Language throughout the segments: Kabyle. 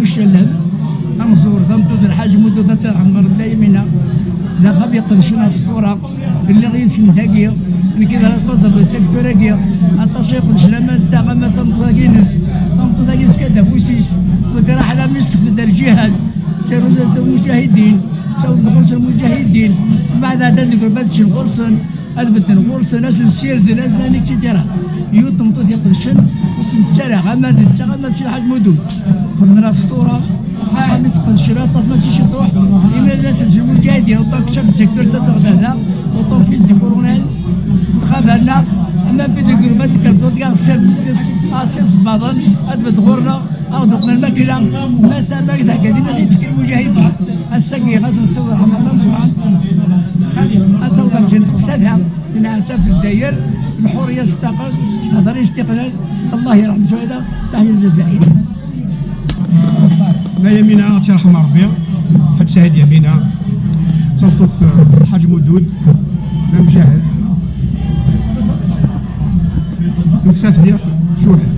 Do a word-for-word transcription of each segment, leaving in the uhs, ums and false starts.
Ucallal, Anẓur, tameṭṭut n Lḥaǧ Mudud, ad tt-yerḥem Ṛebbi, Yamina, d axxam iqedcen ɣef tfura, lliɣ yid-sen dagi, nekk i d responsable de secteur-agi, aṭas i iqedcen ama netta, ama d tameṭṭut-agi-ines, tameṭṭut-agi tefka-d afus-is, tḍegger aḥlami-s, tefka-d ar lǧihad, d taruẓa n lmuǧahidin, tawweḍ ɣur-sen lmuǧahidin, mbeɛd ɛeddan deg urba ad ččen ɣur-sen, ad bedden ɣur-sen, ad sen-ssirden, ad sen-, et cetera. Yiwet n tmeṭṭut iqedcen, ur tt-nettareɣ, ama d netta, ama d Si Lḥaǧ Mudud. Xedmen ɣef tfura, axxam-is qedcen aṭas, mačči ciṭuḥ. Imi d aselǧi lmuǧahid, yeṭṭak chef de secteur, d taseɣdada, autant fils du colonel, txabar-nneɣ, ama bid deg urba d-kkren, ḍuḍ ɣef sir, ɣef isebbaḍen, ad bedd ɣur-neɣ, ad d-uqmen lmakla, ma sama i d-heggadin, ad yi-d-fken lmuǧahidin. Ass-agi, ɣas nessiweḍ ṛṛeḥma, ma nefɛen, ad taweḍ ar lǧennet qsada, tenɛas ɣef Lezzayer, lḥurriya testaqel, tehder i istiqlal, Allah yerḥem ccuhada, tahya Lezzayer. Nna Yamina, ad tt-yerḥem Ṛebbi, Ḥaǧ Saɛid Yamina, d tameṭṭut n Lḥaǧ Mudud, d amjahed. Nettat d ccuhad.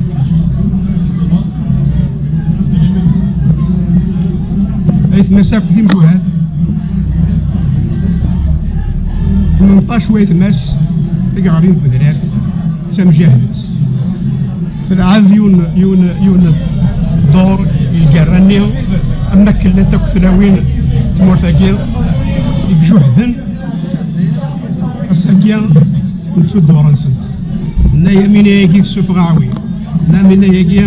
Aytma-s akk d imjuhad. Tmenṭac waytma-s i yeɣlin deg udrar, d tamjahedt. Telɛeb yiwen, yiwen, yiwen ddur i lgerra-nni, am wakken llant akk tlawin n tmurt-agi i ijuhden. Ass-agi, nettu dduṛ-nsent. Nna Yamina-agi tessufeɣ aɛwin. Nna Yamina-agi,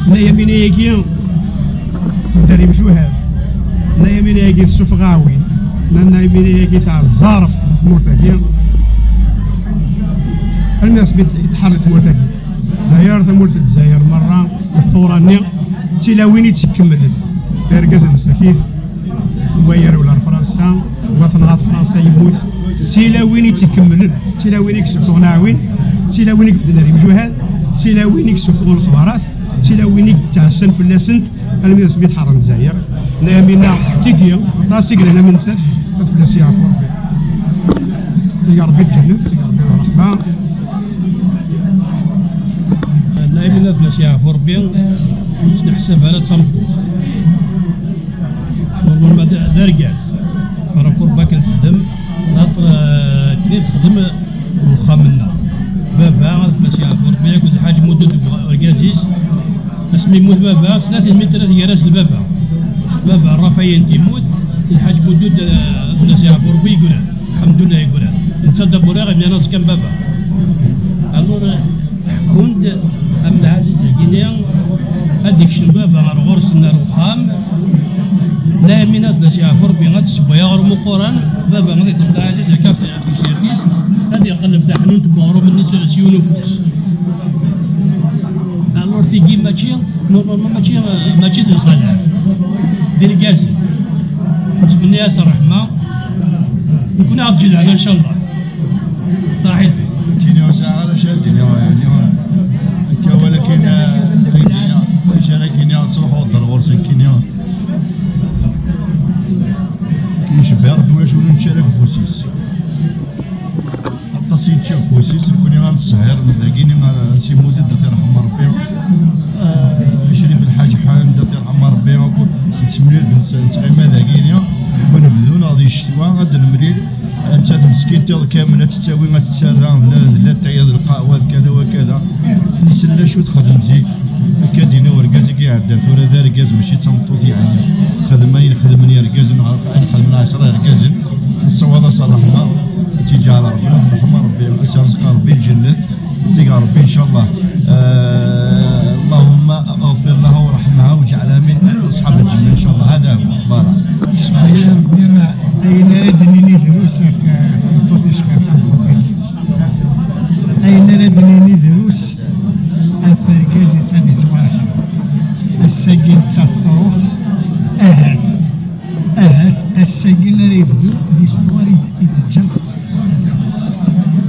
Nna Yamina-agi, tedder imjuhad. Nna Yamina-agi tessufeɣ aɛwin. Nna Yamina-agi teɛẓar ɣef tmurt-agi. Almi asmi d-, tḥerr tmurt-agi. Dayer tamurt n Lezzayer merra, d tfura-nni, d tilawin i tt-ikemmlen. D argaz n Msakit, wa yerwel ar Fransa, wa tenɣa-t Fransa yemmut. D tilawin i tt-ikemmlen, d tilawin i yessufɣen aɛwin, d tilawin i ibedden ar imjuhad, d tilawin i yessufɣen lexbarat, d tilawin i yettɛassan fell-asent, almi d asmi d-tḥeṛṛem Lezzayer. Nna Yamina, tigi, aṭas i yellan am nettat, ad fell-as yeɛfu Ṛebbi. Tigi Ṛebbi lǧennet, tigi Ṛebbi ṛṛeḥma. Nna Yamina, ad fell-as yeɛfu Ṛebbi, ur tt-neḥsab ara d tameṭṭut. Normalement d, d argaz. Par rapport bakken texdem, later, euh, akken i texdem deg uxxam-nneɣ. Baba, ad fell-as yeɛfu Ṛebbi, akked Lḥaǧ Mudud, argaz-is. Asmi yemmut baba, snat n lmitrat gar-as d baba. Baba, Rafayen, yemmut, Lḥaǧ Mudud, euh, ad fell-as yeɛfu Ṛebbi, yeggran. Lḥemdullah, yeggran. Netta d aburiɣ, yemla-as kan baba. Alors, ḥekkun-d am lɛaziz-agi-nni, ad d-ikcem baba ɣer ɣur-sen ar uxxam. Nna Yamina, ad as-yeɛfu Ṛebbi, ad tessewway aɣrum uquran, baba ad iṭṭef lɛaziz akka ɣef tijjirt-is, ad iqelleb taḥnunt n uɣrum-nni s, s yiwen ufus. Alors tigi mačči, normalement mačči, mačči d lxalat, d irgazen. Nettmenni-as ṛṛeḥma, nekni ad ǧǧen ncallah. Saḥit. Kini ur sɛiɣ ara acu ara d-iniɣ, yeɛni, akka, walakin, ah, ayen iniɣ, acu ara k-iniɣ, ad truḥeḍ ɣer ɣur-sen kini. Kini cebbiɣ-d ulac ur nečči ara deg ufus-is. Aṭas i yečča deg ufus-is, nekni ad nessehir dagini, ah, Si Mudud, ad t-yerḥem Ṛebbi. Ah, Crif Lḥaǧ Ḥend, ad t-yerḥem Ṛebbi, akk nettemlil-d, nett-, nettɣima dagini, deg unebdu neɣ di ccetwa, ad d-nemlil. Nettat meskint iḍ kamel ad tettawi, ad tettarra, d la-, d latay, d lqahwa, d kada wa kada. Nsell acu texdem zik. Akka d-yenna urgaz i iɛeddan, tura d argaz, mačči d tameṭṭut, yeɛni. Texdem ayen xedmen yergazen, ayen xedmen ɛecra yergazen. Nessawaḍ-as ṛṛeḥma, ad tt-iǧɛel Ṛebbi, ṛṛeḥma Ṛebbi, ad s-yerẓeq Ṛebbi lǧennet. Tig Ṛebbi, ncallah. Ah, اللهم اغفر لها وارحمها واجعلها من أصحاب الجنة، ncallah. هذا هو. Voilà. Ayen ara d-nini drus ɣef, ɣef tmeṭṭut-is, ɣef tmeṭṭut-agi. Ayen ara d-nini drus ɣef urgaz-is, ad ittwarḥem. Ass-agi nettat truḥ, ahat. Ahat ass-agi ara yebdu l'histoire i d-, i d-teǧǧa.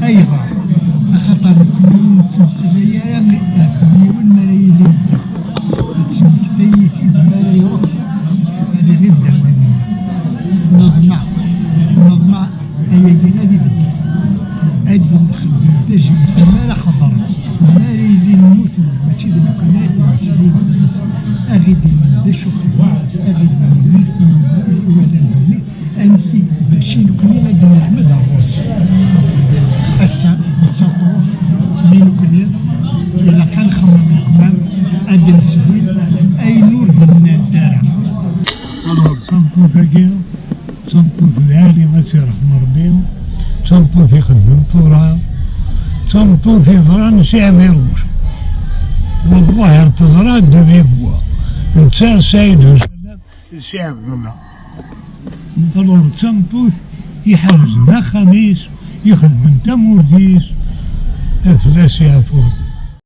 Ayɣer? Axaṭer nekni ur nettmeslay ara ɣef yiwen mi ara yili medden. Nettmektay-it-id mi ara iruḥ, ad iliɣ d aman. Neḍmeɛ, neḍmeɛ ayagi ad ibeddel. Ad nxeddem d ajmel. Tameṭṭut-agi d tameṭṭut lɛali, ad tt-iṛḥem Ṛebbi, d tameṭṭut ixedmen tura, d tameṭṭut yeẓran Si Ɛmiruc. Wellah teẓra de vive voix. Netta Saɛid Usellam d Si Ɛebdella. Alors d tameṭṭut iḥerzen axxam-is, ixedmen tamurt-is, ad fell-as yeɛfu.